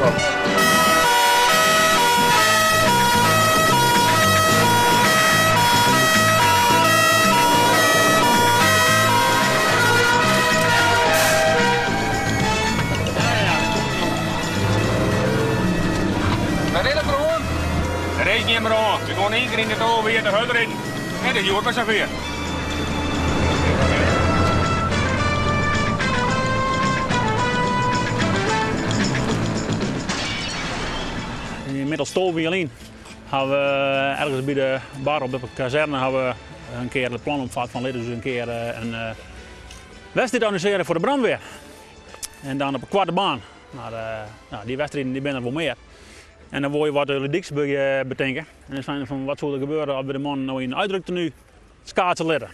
We rinne deroan. Der is gjin brân. We gean ien kear yn de 12 jier te hurdriden. En it is hjoed wer safier. Ynmiddels 12 jier lyn hawwe we ergens by de bar op de kazerne hawwe we in kear it plan opfat fan litte we in kear in wedstriid organisearje foar de brandweer. En dan op 'e koarte baan. Mar dy wedstriden dy binne der wol mear. En dan wol je wat ludyks betinke. En dan seine fan wat soe der gebeure as we de mannen no yn uitruktenu skaatse litte.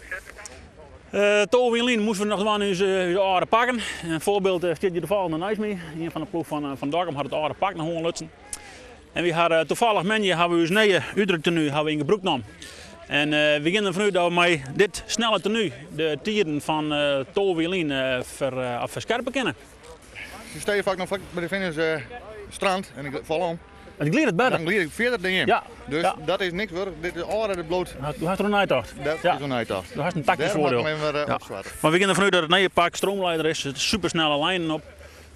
12 jier lyn moasten we noch dwaan ús âlde pakken. In foarbyld stiet hjir toevallig noch neist my. Ien fan de ploech fan Dokkum hat it âlde pak noch oanlutsen. En wy ha toevallig moandei hawwe we ús nije útruktenu hawwe we yn gebrûk nommen. En we gean derfan út dat we mei dit snelle tenu de tiden fan 12 jier lyn ferskerpe kinne. Ik sta vaak nog vlak by de finish strand en ik fal om. It glidet better. Dan glid ik fierder dan jim. Ja. Dus ja. dat is niks wurdich. Dit is âlder, dit bliuwt. Do hast der neitocht. Dat ja. is in neitocht. Do hast in taktysk Dêr moat foardiel. ik him even Ja. opswarte. Mar we gean derfan út dat it nije pak stroomleider is. Der sitte supersnelle lijnen op.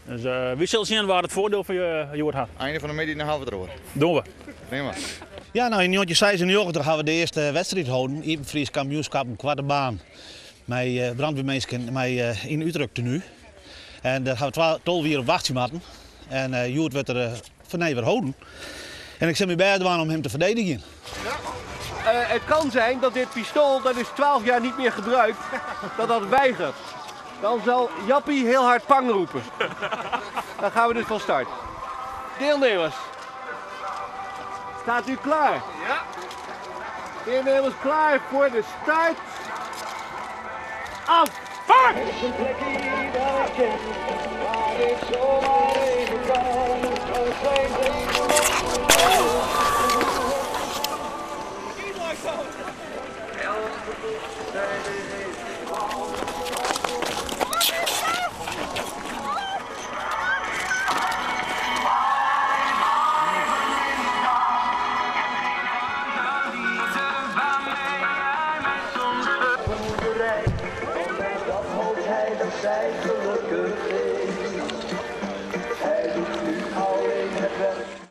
Dus wy sille sjen wa't it foardiel fan hjoed hat. Einde fan de middei dan hawwe we it deroer. Dogge we. Prima. Ja, no, yn 1996 hawwe we de earste wedstriid holden, Iepen Frysk Kampioenskap koarte baan, mei brandweerminsken mei yn útruktenu. En dêr hawwe we 12 jier op wachtsje moatten. En hjoed wurdt er fernij wer holden. En ik sil myn bêst dwaan om him te ferdedigjen. Het kan zijn dat dit pistool, dat is 12 jaar niet meer gebruikt, dat dat weigert. Dan zal Jappie heel hard pang roepen. Dan gaan we dus van start. Deelnemers, staat u klaar? Ja. Deelnemers klaar voor de start. Af! Vaart! Er is een plekje dat ik ken, waar